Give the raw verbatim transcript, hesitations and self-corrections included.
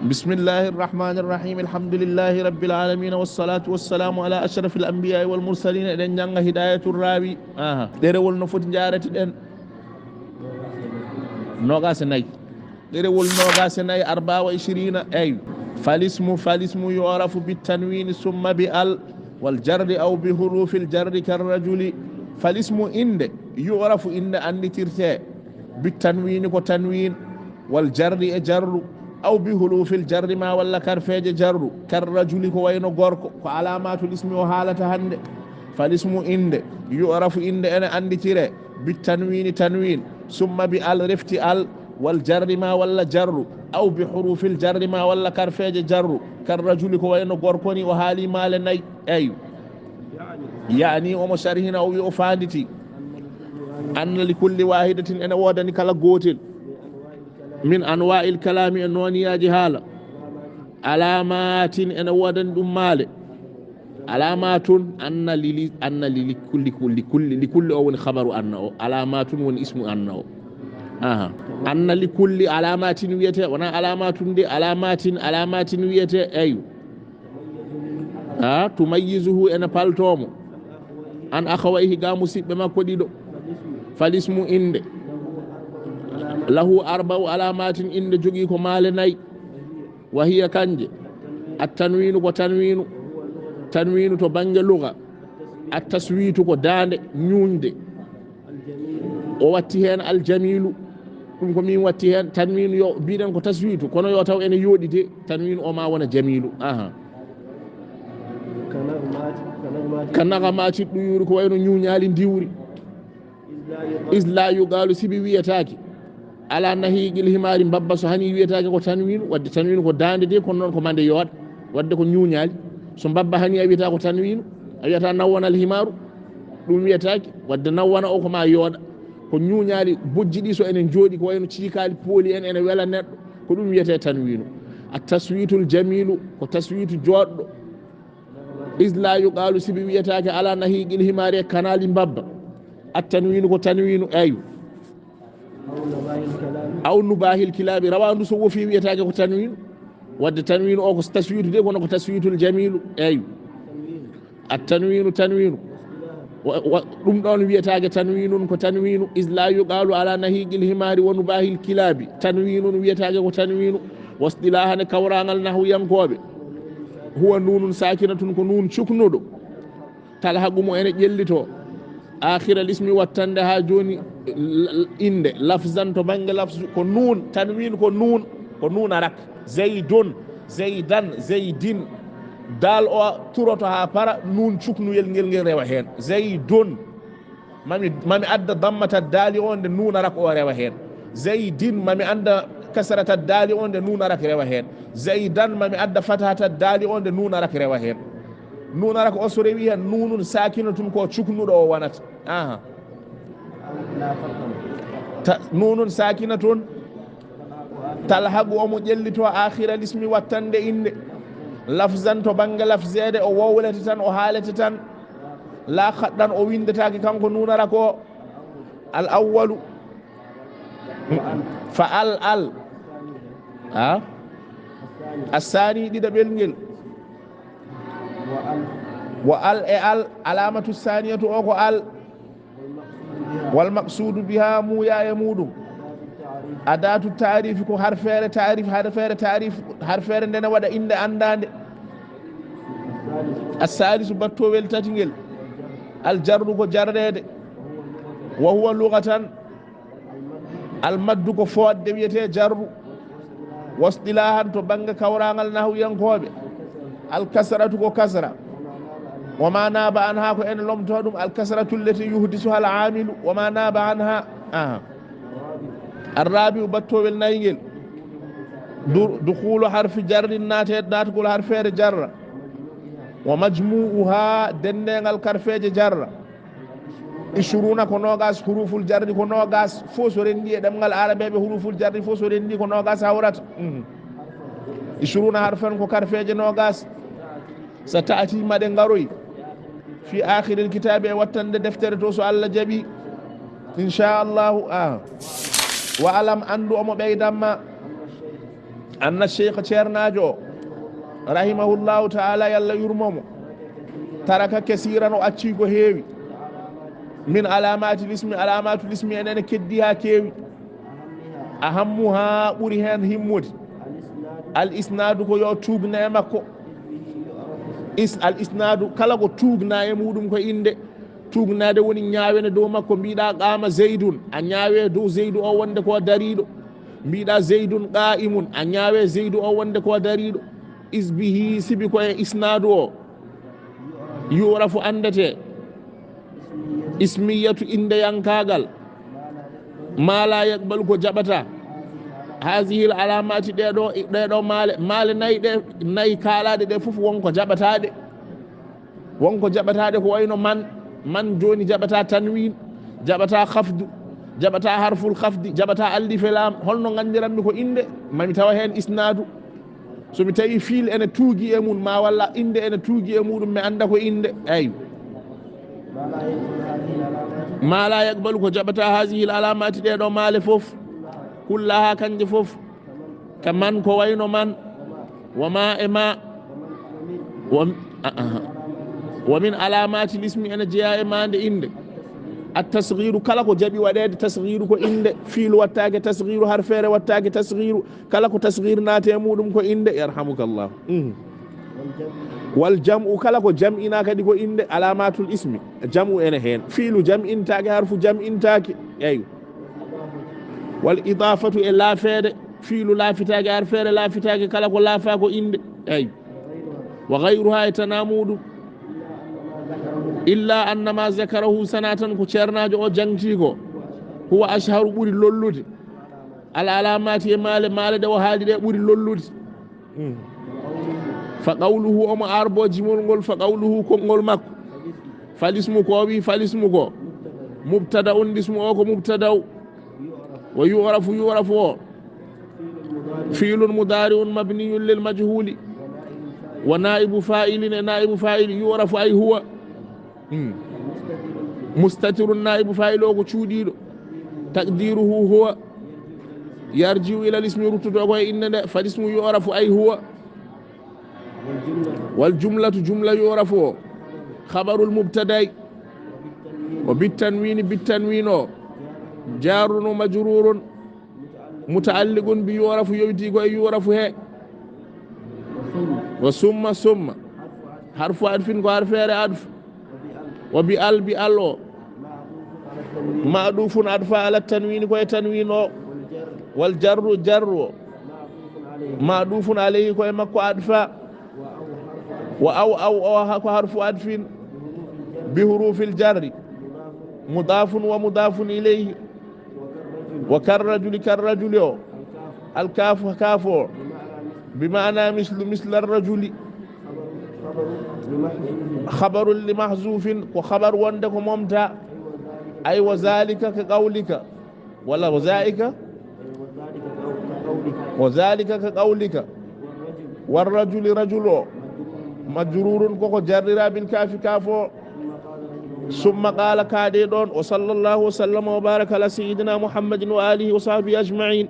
بسم الله الرحمن الرحيم. الحمد لله رب العالمين، والصلاة والسلام على أشرف الأنبياء والمرسلين. Eɗen jannga Hidayatul Rawi. Aha. Ɗerewol no foti njaarete ɗen? Noogaas e nayi. Ɗerewol noogaas e nayi, أربعة وعشرين, eey. فالاسم، فالاسم يعرف بالتنوين ثم بال والجر أو بحروف الجر كالرجل. فالاسم, innde, يعرف, innde annditirte, بالتنوين, ko tanwin, والجر, e jarru, أو بحروف الجر, maa walla karfeeje jarru, كالرجل, ko wayno gorko, ko علامات الاسم o haalata hannde. فالاسم, innde, يعرف, innde ene annditire, بالتنوين, tanwin, ثم بال, refti al, والجر, maa walla jarru, أو بحروف الجر, maa walla karfeeje jarru, كالرجل, ko wayno gorko ni, o haali maale nayi, eey. يعني, omo sharhina, o wi, o faanditi, أن لكل واحدة, ene woodani kala gootel, من أنواع الكلام, e nooniyaaji haala, علامات, ene woodani ɗum maale. علامات, أن لل, أن لكل, لكل, لكل o woni خبر أن o, علامات woni اسم أن o. Aha. أن لكل علامات wiyete, wonaa علامات de, علامات, علامات wiyete, eey. Ha, تميزه, ene paltoo mo, عن أخويه, ga musiɓɓe makko ɗiɗo. فالاسم, innde, له أربع علامات, innde jogii ko maale nayi. وهي, kanje, التنوين, ko tanwinu, tanwinu to bannge luga, التسويت, ko daande, ñuuñde. O watti heen الجميل, ɗum ko min watti heen, tanwinu, yo mbiɗen ko taswiitu, kono yo taw ene yooɗi de, tanwinu o maa wona jamiilu. Aha. كنغمات الطيور, ko wayno ñuuñaali ndiwri. إذ لا يقال, sibi wiyetaake, على نهيق الحمار, mbabba so hani wiyetaake ko tanwinu, wadde tanwinu ko daande de, kono noon ko maa nde yooɗa, wadde ko ñuuñaali. So mbabba hani a wiyata ko tanwinu, a wiyata نون الحمار, ɗum wiyetaake, wadde نون o ko maa yooɗa. Ko ñuuñaali bojji ɗi, so enen njooɗi, ko wayno ciikaali pooli en, ene wela neɗɗo, ko ɗum wiyetee tanwinu. التسويت الجميل, ko taswiitu jooɗɗo. إذ لا يقال, sibi wiyetaake على نهيق الحمار, e kanaali mbabba. التنوين, ko tanwinu, eey. أو نباح الكلاب, rawaandu so wofii wiyetaake ko tanwinu. Wadde tanwinu o ko taswiitu de, kono ko taswiitul jamiilu, eey. التنوين, tanwinu. Wa, wa, ɗum ɗoon wiyetaake tanwinun, ko tanwinu. إذ لا يقال على نهيق الحمار ونباح الكلاب, tanwinun, wiyetaake ko tanwinu. واصطلاحا, e kawraangal nahwiyankooɓe, هو نون ساكنة, ko nuun cuknuɗo. تلحق, mo ene ƴellitoo, آخر الاسم, wattande haa jooni l-, l-, innde, لفظا, to bannge lafzu, ko nuun, tanwin ko nuun, ko nuun arak. زيد, زيدا, زيد. Daal o turoto haa para, nuun cuknuyel ngel, ngel rewa heen. زيد. Mami, mami adda dammatat daali o, nde nuun arak o rewa heen. زيد, mami adda kasratat daali o, nde nuun arak rewa heen. زيدا, mami adda fatahatat daali o, nde nuun arak rewa heen. Nuun arak o so rewi heen, nuunun saakinatun, ko cuknuɗo o wonata. Aha. Ta-, nuunun saakinatun, تلحق, omo ƴellitoo, آخر الاسم, wattande innde. لفظا, to bannge lafzeede, o wowlete tan, o haalete tan. لا خطا, o winndetaake kanko nuun arak o. الأول. فال, al. Ha? الثاني, ɗiɗaɓel ngel. وال, e al, العلامة الثانية o ko al. والمقصود بها, muuyaa e muuɗum. أداة التعريف, ko harfeere taarif, harfeere taarif, harfeere nde ne waɗa innde anndaande. الثالث, battoowel tati ngel. الجر, ko jarreede. وهو لغة, المد, ko fooɗde wiyetee jarru. واصطلاحا, to bannge kawraangal nahwiyankooɓe, الكسرة, ko kasra. وما ناب عنها, ko ene lomtoo ɗum, الكسرة التي يحدثها العامل وما ناب عنها. Aha. الرابع, battoowel nayi ngel. Du-, دخول حرف جر, naate-, naatgol harfeere jarra. ومجموعها, denndeengal karfeeje jarra. عشرون, ko noogaas, حروف الجر ko noogaas, fof so renndii e ɗemngal aarabeeɓe, حروف الجر fof so renndii ko noogaas hawrata. Mhm. عشرون حرفا, ko karfeeje noogaas. ستأتي, ma ɗe ngaroy. في آخر الكتاب, e wattande deftere to, so Allah jaɓii. إن شاء الله. Ah. واعلم, anndu, omo ɓeydan ma. Anna Cheikh Ceernaajo o, rahimahullahu ta'ala, Yalla yurmo mo, taraka kasiran, o acci ko heewi, min alamati lismi, alamatu lismi en ene keddi haa keewi. Ahammuha, ɓuri heen himmude, al isnadu, ko yo tuugne e makko. Is-, al isnadu, kala ko tuugna e muɗum ko innde. Tuugnaade woni ñaawene dow makko, mbiɗa qaama Zeydun, a ñaawe dow Zeydu o wonde ko dariiɗo. Mbiɗa Zeydun qaa'imun, a ñaawe Zeydu o wonde ko dariiɗo. Is bihi, sibi ko e isnadu o, yu'rafu, anndete, ismiyatu, inndeyankaagal, ma la yaqbalu, ko jaɓata, hazihil alamati, ɗeɗo, ɗeɗo maale, maale nayi ɗe, nayi kaalaɗe ɗe fof wonko jaɓataɗe. Wonko jaɓataɗe ko wayno man, man jooni jaɓata tanwin, jaɓata khafdu, jaɓata harful khafdi, jaɓata allife laam. Holno nganndiranmi ko innde? Mami tawa heen isnadu. So mi tawi fiil ene tuugi e mum, ma walla innde ene tuugi e muɗum, mi annda ko innde. Eey. Ma la yaqbalu, ko jaɓata hazihil alamati, ɗeɗo maale fof, kullaha, kanje fof. Ka man, ko wayno man, wa ma, e ma, wa, a, aha. Wa min alamati lismi, ene jeya e maande innde, at tasghiru, kala ko jaɓi waɗeede tasghiru ko innde, fiilu wattaake tasghiru, harfeere wattaake tasghiru, kala ko tasghiru naate e muɗum ko innde, yarhamukallah. Mhm. Wal jam'u, kala ko jam'ina kadi ko innde, alamatul ismi, jam'u ene heen, fiilu jam'intaake, harfu jam'intaake, eey. Wal idafatu, e laafeede, fiilu laafitaake, harfeere laafitaake, kala ko laafa ko innde. Eey. Wa ghayruha, e tana muɗum. Illa anna ma zakarahu, sana tan ko ceernaajo o jangti ko, huwa ashharu, ɓuri lollude, al alamati, e maale, maale ɗe o haali ɗe ɓuri lollude. Mm. Fa qawluhu, omo arbo jimol ngol, fa qawluhu, konngol makko. Falismu, ko o wi falismu ko, mubtada'un, lismu o ko mubtada'u. Wa yu'rafu, yu'rafu o, fi'lun mudari'un mabniyun lil majhuli. Wa na'ibu fa'ilin, e na'ibu fa'il, yu'rafu, ay huwa. Hmm. Mustatirun, na'ibu fa'il o ko cuuɗiiɗo. Taqdiruhu huwa. Yarji'u ila lismi, ruttoto ko e innde nde. Falismu yu'rafu, ay huwa. Wal jumlatu, jumla yu'rafu o, khabarul mubtada'i, o bittanwini, bittanwin o, jarrun wa majrurun, muta'alliqun bi yu'rafu, yowiti ko e yu'rafu he. Wa summa, summa, harfu adfin, ko harfeere adfu. Wa bi al, bi al o, ma'dufun, adfa ala tanwini, ko e tanwin o. Wal jarru, jarru o, ma'dufun alayhi, ko e makko adfa. Wa aw, aw o, ha, ko harfu adfin, bi hurufil jarri, mudafun wa mudafun ilayhi. Wa karrajuli, karrajuli o, alkafu, kafu o, bi ma'ana mislu, misla rajuli. Khabarun li mahzufin, ko khabar wonde ko momta. Ay wa zalika ka qawlika. Walla wa zalika, wa zalika ka qawlika. War rajuli, rajul o, majrurun, koko jarrira bil kafi, kaf o. Summa qala, kaade ɗon, wa sallallahu wa sallama wa baraka ala sayyidina Muhammadin wa alihi wa sahbihi ajma'in.